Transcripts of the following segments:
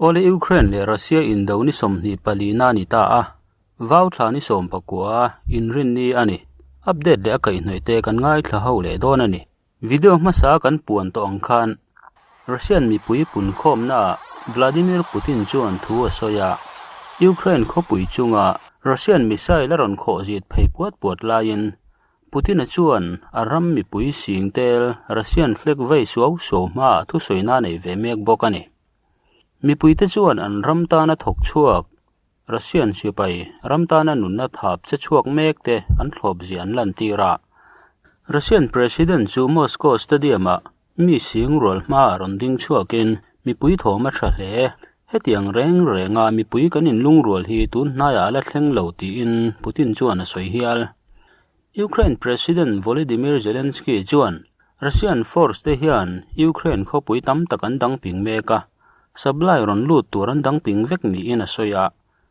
Awle Ukraine leh Russia indo ni 24 na ni ta a, vau thla ni 19 inrinni a ni. Update leh a kaihhnawih te kan ngaithla ho leh dawn a ni. Video hmasa kan puan tawh ang khan Russian mipui punkhawmnaah Vladimir Putin chuan thu a sawi a, Ukraine khawpui chunga Russian missile a rawn khawh zit phei puat puat laiin Putin-a chuan a ram mipui sing tel Russian flag vei suau suau hmaah thusawina a nei ve mek bawk a ni. Mipuite chuan an ram tana thawk chhuak Russian sipai ram tana nunna thap che chhuak mek te an thlawp zia an lantir a. Russian President chu Moscow Stadium-ah mi sing rual hmaah rawn ding chhuakin mipui thawm a tha hle. Hetiang reng renga mipui kan inlungrual hi tun hnaiah a la thleng lo tiin Putin chuan a sawi hial. Ukraine President Volodymyr Zelensky chuan Russian force te hian Ukraine khawpui tam tak an dang ping mek a, supply rawn lut tur an dang ping vek niin a sawi a,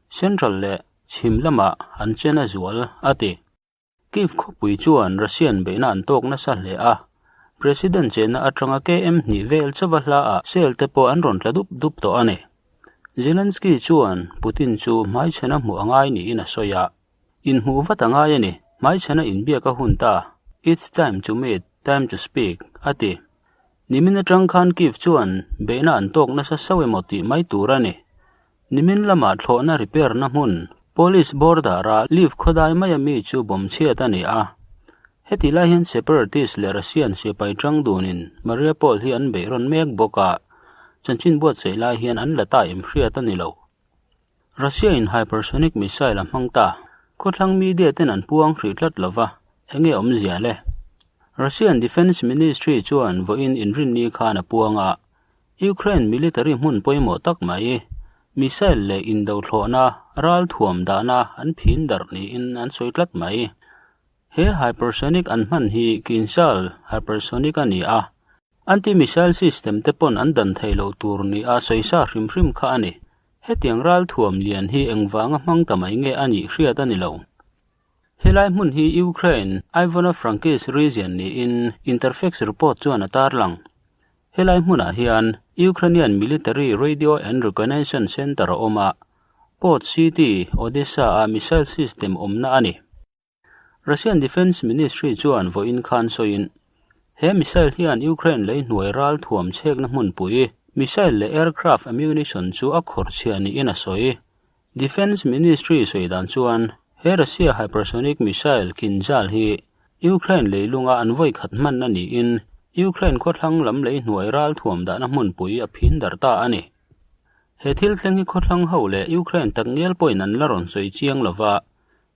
central leh chhim lamah an chen a zual, a ti. Kyiv khawpui chuan Russian beihna an tawk nasa hle a, President chenna atanga KM hnih vel chauva hlaah cell te pawh an rawn tla dup dup tawh a ni. Zelensky chuan Putin chu hmaichhena hmuh a ngai niin a sawi a. Inhmuh vat a ngai a ni, hmaichhana inbiak a hun ta, It's time to meet, time to speak, a ti. Nimin atang khan Kyiv chuan beihna an tawk nasa sauh emaw tih mai tur a ni. Nimin lamah thlawhna repair na hmun, Polish border-a Lviv khawdai maia mi chu bomb chhiat a ni a. Heti lai hian separatist leh Russian sipai tang dunin Mariupol hi an beih rawn mek bawk a, chanchin buatsaih lai hian an la ta em hriat a ni lo. Russia in hypersonic missile a hmang ta. Khawthlang media ten an puang hrih tlat lova, enge awmzia le? Russian Defence Ministry chuan vawiin inrinni khan a puang a, Ukraine military hmun pawimawh tak mai, missile leh indothlawhna ral thuam dahna an phin darh niin an sawi tlat mai. He hypersonic an hman hi Kinzhal hypersonic a ni a, anti-missile system te pawn an dan theih loh tur nia sawisa hrim hrim kha a ni. Hetiang ral thuam lian hi engvanga hmang ta mai nge a nih hriat a ni lo. Helai hmun hi Ukraine, Ivano-Frankivsk region niin Interfax report chuan a tarlang. Helai hmunah hian Ukrainian Military Radio and Reconnaissance Center a awm a, Port City, Odesa-a missile system awmna a ni. Russian Defence Ministry chuan vawiin khan sawiin, he missile hian Ukraine lei hnuai ral thuam chhekna hmunpui, missile leh aircraft ammunition chu a khawrh chhiah niin a sawi. Defence Ministry sawi dan chuan he Russia hypersonic missile Kinzhal hi Ukraine leilunga an vawi khat hmanna niin Ukraine khawthlang lam lei hnuai ral thuam dahna hmunpui a phin dar ta a ni. He thil thleng hi khawthlang ho leh Ukraine takngial pawhin an la rawn sawi chiang lova,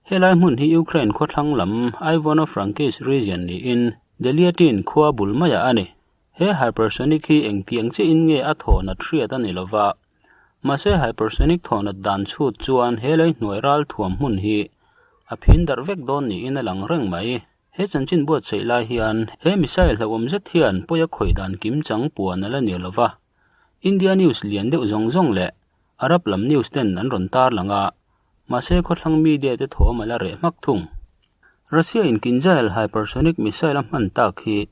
Helai hmun hi Ukraine khawthlang lam Ivano-Frankivsk region niin Deliatin khua bul maiah a ni. He hypersonic hi engtiang chiahin nge a thawnat hriat a ni lova. Mahse hypersonic thawnat dan chhut chuan he lei hnuai ral thuam hmun hi a phin darh vek dawn niin a lang reng mai. He chanchin buatsaih lai hian he missile hlauhawm zet hian pawi a khawih dan kim chang puan a la ni lova. India news lian deuh zawng zawng leh Arab lam news ten an rawn tarlang a. Mahse khawthlang media te thawm a la reh hmak thung. Russia in Kinzhal hypersonic missile a hman tak hi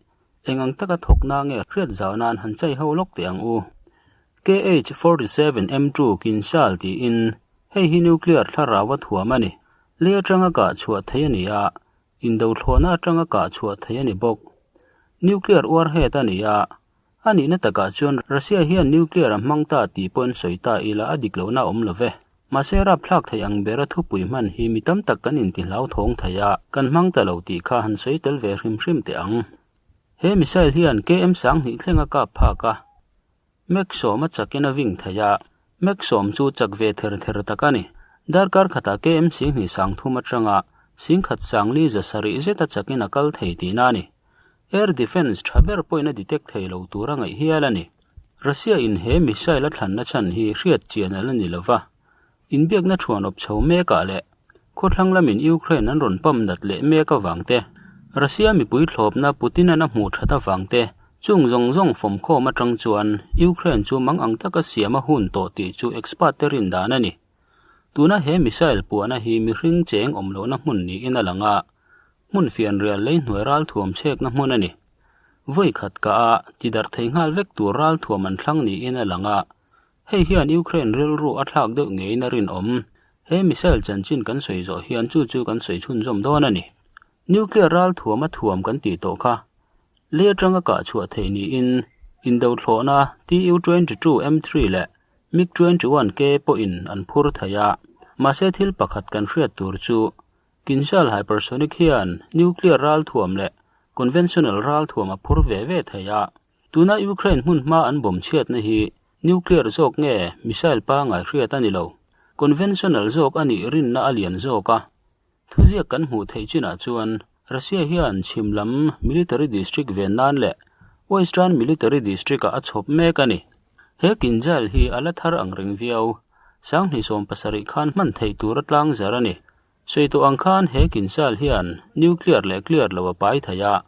eng ang taka thawk na nge hriat zau nan han chai ho lawk teh ang u. KH-47 M2 Kinzhal tiin hei hi nuclear thlarau a thuam a ni. Lei atanga kah chhuah theih a ni a, indothlawhna atanga kah chhuah theih a ni bawk. Nuclear warhead a ni a, A nihna takah chuan Russia hian nuclear a hmang ta tih pawhin sawi ta ila a dik lohna a awm lo ve. Mahse rapthlak thei ang bera thupui hman hi mi tam tak kan intihlauthawng thei a, kan hmang ta lo tih kha han sawi tel ve hrim hrim teh ang. He missile hian KM 2000 thleng a kap phak a, Mach 10 a chakin a ving thei a, Mach 10 chu chak ve ther ther tak a ni. Darkar khatah KM 20 30 atanga 10,000 sangli 700 zeta chakin a kal thei tihna a ni. Air defence tha ber pawhin a detect thei lo tur a ngaih hial a ni. Russia in he missile a thlanna chhan hi hriat chian a la ni lova. Inbiakna thuan awp chho mekah leh khawthlang lamin Ukraine an rawn pump nat leh mek avang te, Russia mipui thlawpna Putin-an a hmuh that avang te, chung zawng zawng fawmkhawm atang chuan Ukraine chu mang ang taka siam a hun tawh tih chu expert te rin dan a ni. Tuna he missile puahna hi mihring cheng awm lohna hmun niin a lang a. Hmun fianrial lei hnuai ralthuam chhekna hmun a ni. Vawi khat ka a, ti darh thei nghal vek tur ralthuam an thlang niin a lang a. Hei hian Ukraine rilru a thlak deuh ngeiin a rinawm. He missile chanchin kan sawi zawh hian chu chu kan sawi chhunzawm dawn a ni. Nuclear ral thuam a thuam kan tih tawh kha lei atanga kah chhuah theih niin indo thlawhna Tu-22 M3 leh MiG-21K pawhin an phur thei a. Mahse thil pakhat kan hriat tur chu Kinzhal hypersonic hian nuclear ral thuam leh conventional ral thuam a phur ve ve thei a. Tuna Ukraine hmun hma an bawm chhiatna hi nuclear zawk nge missile pangai hriat a ni lo. Conventional zawk a nih rinna a lian zawk a. Thuziak kan hmuh theih chinah chuan Russia hian chhim lam military district ven nan leh Western military district-ah a chhawp mek a ni. He Kinzhal hi a la thar ang reng viau. Sanghnih 70 khan hman theih tur a tlang zar a ni. Sawi tawh ang khan he Kinzhal hian nuclear leh clear lo a pai thei a,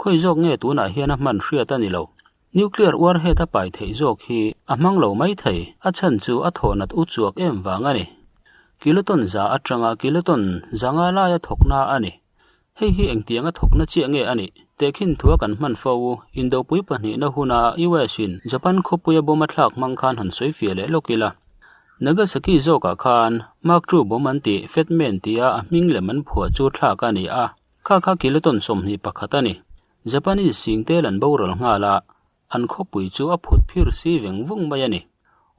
khawi zawk nge tunah hian a hman hriat a ni lo. Nuclear warhead a pai theih zawk hi a hmang lo mai thei, a chhan chu a thawhnat u chuak em vang a ni. Kiloton za atanga kiloton zanga laia thawkna a ni. Hei hi engtianga thawkna chiah nge a nih? Tehkhin thua kan hman fo, Indopui pahnihna huna US-in Japan khawpuia bomb a thlak hmang khan han sawi fiah leh lawk ila. Nagasaki zawkah khan Mark II bomb an tih Fat Man tia a hming lem an phuah chu thlak a ni a, kha kha kiloton 21 a ni. Japanese sing tel an boral nghal a, an khawpui chu a phut phir si veng vung mai a ni.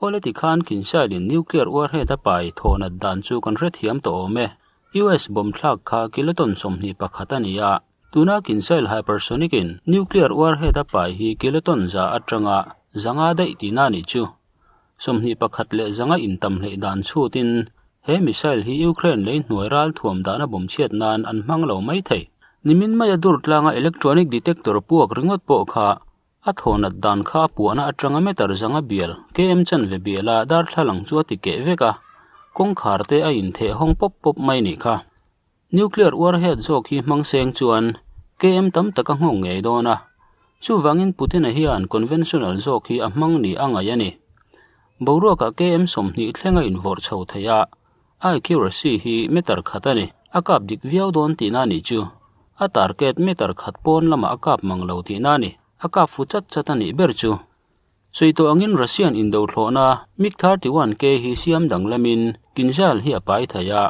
Awle tikhan Kinsailin nuclear warhead a pai thawhnat dan chu kan hrethiam tawh awm e. US bomb thlak kha kiloton 21 a ni a, tuna Kinsail hypersonic in nuclear warhead a pai hi kiloton 100 atanga 500 daih tihna a nih chu. 21 leh 500 intam hleih dan chhutin he missile hi Ukraine lei hnuai ral thuam dahna bomb chhiat nan an hmang lo mai thei. Nimin maia dur tlanga electronic detector puak ringawt pawh kha a thawnat dan kha a puahna atanga meter 500 bial KM chanve biala darthlalang chu a ti keh vek a, kawngkhar te a intheh hawng pawp pawp mai nih kha. Nuclear warhead zawk hi hmang seng chuan KM tam tak a nghawng ngei dawn a, chuvangin Putin-a hian conventional zawk hi a hmang ni a ngaih a ni. Boruakah KM 20 thleng a invawrh chho thei a, accuracy hi meter khat a ni. A kap dik viau dawn tihna a nih chu. A target meter khat pawn lamah a kap mang lo tihna a ni. A kap fu chat chat a nih ber chu. Sawi tawh angin Russian indo thlawhna MiG 31 K hi siam danglamin Kinzhal hi a pai thei a.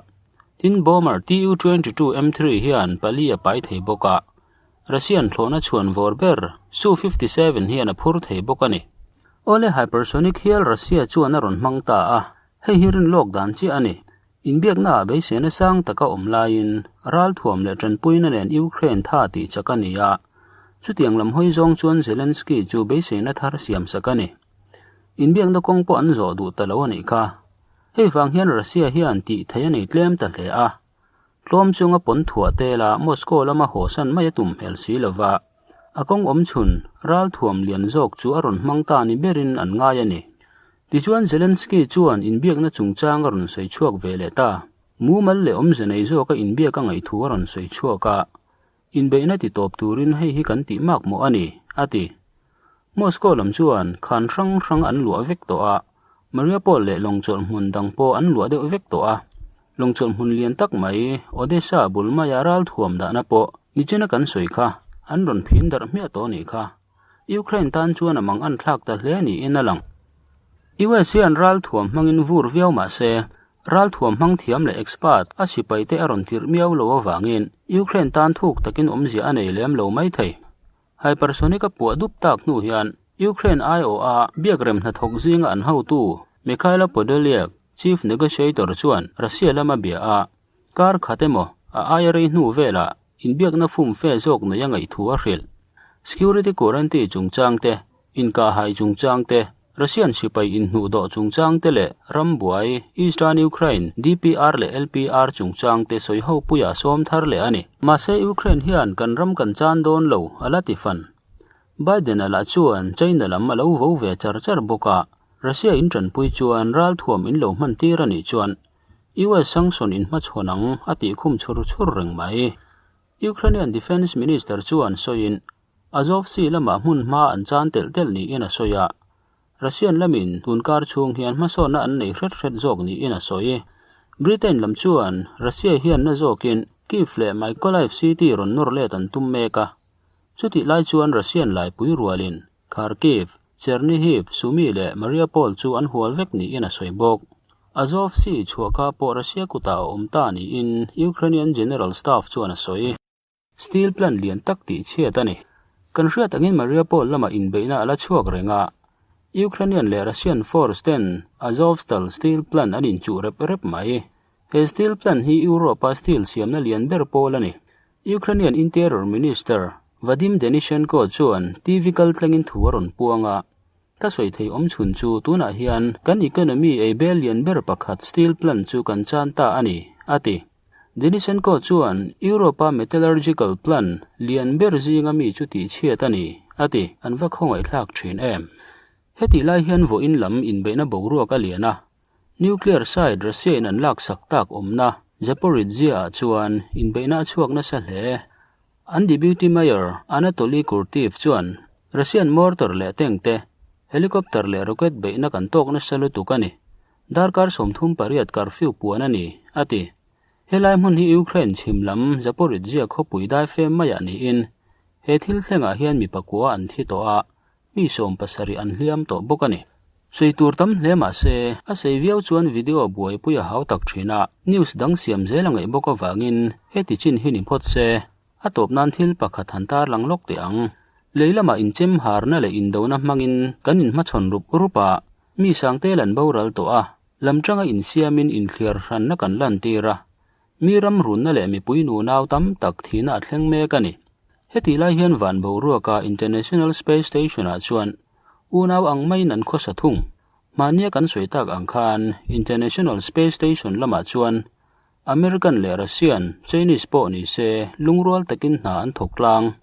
Tin bomber Tu-22 M3 hian pali a pai thei bawk a. Russian thlawhna chhuan vawr ber Su-57 hian a phur thei bawk a ni. Awle hypersonic hial Russia chuan a rawn hmang ta a, hei hi rinlawk dan chiah a ni. Inbiaknaah beiseina sang taka awm laiin ralthuam leh tanpuina nen Ukraine tha tih chak a ni a, chutiang lam hawi zawng chuan Zelensky chu beiseina thar siam sak a ni. Inbiakna kawng pawh an zawh duh ta lo a nih kha. Hei vang hian Russia hian tih theih a nei tlem ta hle a, tlawm chunga pawn thuah tela Moscow lama hawsan mai a tum hmel si lova, a kawng awm chhun ralthuam lian zawk chu a rawn hmang ta ni berin an ngai a ni. Tichuan Zelensky chuan inbiakna chungchang a rawn sawi chhuak ve leh ta. Mumal leh awmze nei zawka inbiak a ngaihthu a rawn sawi chhuak a, Inbeihna ti tawp turin hei hi kan tih mak mawh a ni, a ti. Moscow lam chuan khan hrang hrang an luah vek tawh a, Mariupol leh lawngchawlh hmun dang pawh an luah deuh vek tawh a. Lawngchawlh hmun lian tak mai, Odessa bul maia ralthuam dahna pawh nichina kan sawi kha an rawn phin darh hmiah tawh a nih kha. Ukraine tan chuan a mang an thlak ta hle niin a lang. US hian ralthuam hmangin vur viau mah se, ralthuam hmang thiam leh expert a sipaite a rawn tirh miau lo avangin Ukraine tan thuk takin awmzia a nei lem lo mai thei. Hypersonic a puah dup tak hnu hian Ukraine aiawha biakrem hnathawk zinga an hotu Mykhailo Podolyak, chief negotiator chuan Russia lama bia a, kar khat emaw a aia rei hnu velah Inbiakna fum fe zawk nei a ngaihthu a hrilh. Security guarantee chungchang te, inkahhai chungchang te, Russian sipai inhnuhdawh chungchang te leh rambuai, Eastern Ukraine, DPR leh LPR chungchang te sawi ho puia sawm thar leh a ni. Mahse Ukraine hian kan ram kan chan dawn lo, a la ti fan. Biden-a lah chuan China lam a lo vo ve char char bawk a, Russia in tanpui chuan ralthuam in lo hman tir a nih chuan US sanction in hmachhawn ang a tih khum chhur chhur reng mai. Ukrainian Defence Minister chuan sawiin Azov Sea lamah hmun hma an chan telh telh niin a sawi a, Russian lamin tunkar chhung hian hmasawnna an nei hret hret zawk niin a sawi. Britain lam chuan Russia hian na zawkin Kyiv leh Mykolaiv city rawn nawr let an tum mek a, chutih lai chuan Russian laipui rualin Kharkiv, Chernihiv, Sumy leh Mariupol chu an hual vek niin a sawi bawk. Azov Sea chhuahkha pawh Russia kutah a awm ta niin Ukrainian General Staff chuan a sawi. Steel plant lian tak tih chhiat a ni. Kan hriat angin Mariupol lamah inbeihna a la chhuak reng a, Ukrainian leh Russian force ten Azovstal steel plant an inchuh rep rep mai. He steel plant hi Europe-a steel siamna lian ber pawl a ni. Ukrainian Interior Minister Vadim Denishenko chuan TV kaltlangin thu a rawn puang a, Ka sawi thei awm chhun chu tunah hian kan economy ei bel lian ber pakhat steel plant chu kan chan ta a ni, a ti. Denisenko chuan Europe-a metallurgical plant lian ber zinga mi chu tihchhiat a ni, a ti. An va khawngaihthlak thin em? Hetih lai hian vawiin lam inbeihna boruak a lian a, nuclear site Russia-in an laksak tak awmna Zaporizhzhia-ah chuan inbeihna a chhuak nasa hle. An Deputy Mayor Anatoly Kurteev chuan Russian mortar leh tank te, helicopter leh rocket beihna kan tawk nasa lutuk a ni. Darkar 38 curfew puan a ni, a ti. Helai hmun hi Ukraine chhim lam Zaporizhzhia khawpui daifem maiah niin he thil thlengah hian mi pakua an thi tawh a, mi 70 an hliam tawh bawk a ni. Sawi tur tam hle mah se, a sei viau chuan video buaipui a hau tak thin a, news dang siam zel a ngaih bawk avangin heti chin hi ni phawt se, a tawp nan thil pakhat han tarlang lawk teh ang. Lei lamah inchem harna leh indona hmangin kan inhmachhawn rup rup a, mi sangte lan boral tawh a, lam tanga insiamin inthliar hranna kan lantir a, Mi ram runna leh mipui nunau tam tak thihna a thleng mek a ni. Hetih lai hian van boruaka International Space Station-ah chuan unau ang maiin an khawsa thung. Mahnia kan sawi tak ang khan International Space Station lamah chuan American leh Russian, Chinese pawh ni se lungrual takin hna an thawk tlang.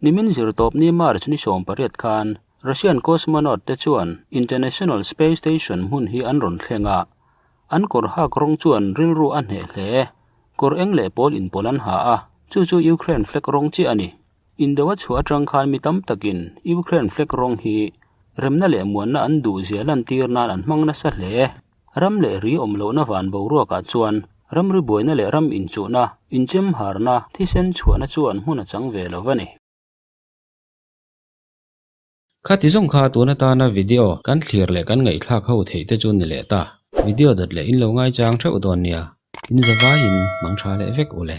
Nimin zirtawpni March ni 18 khan Russian cosmonaut te chuan International Space Station hmun hi an rawn thleng a, An kawr hak rawng chuan rilru a hneh hle. Kawr eng leh pawl inpawlh an ha a, chu chu Ukraine flag rawng chiah a ni. Indo a chhuah atang khan mi tam takin Ukraine flag rawng hi remna leh muanna an duh zia lantir nan an hmang nasa hle. Ram leh ri awm lohna van boruakah chuan ramri buaina leh ram inchuhna, inchem harna, thisen chhuahna chuan hmun a chang ve lo a ni. Khati zawng kha tun atana video kan thlir leh kan ngaihthlak ho theih te chu ni leh ta. Video dawt leh in lo ngaichang theuh dawn nia. In zavaiin mang tha leh vek u le.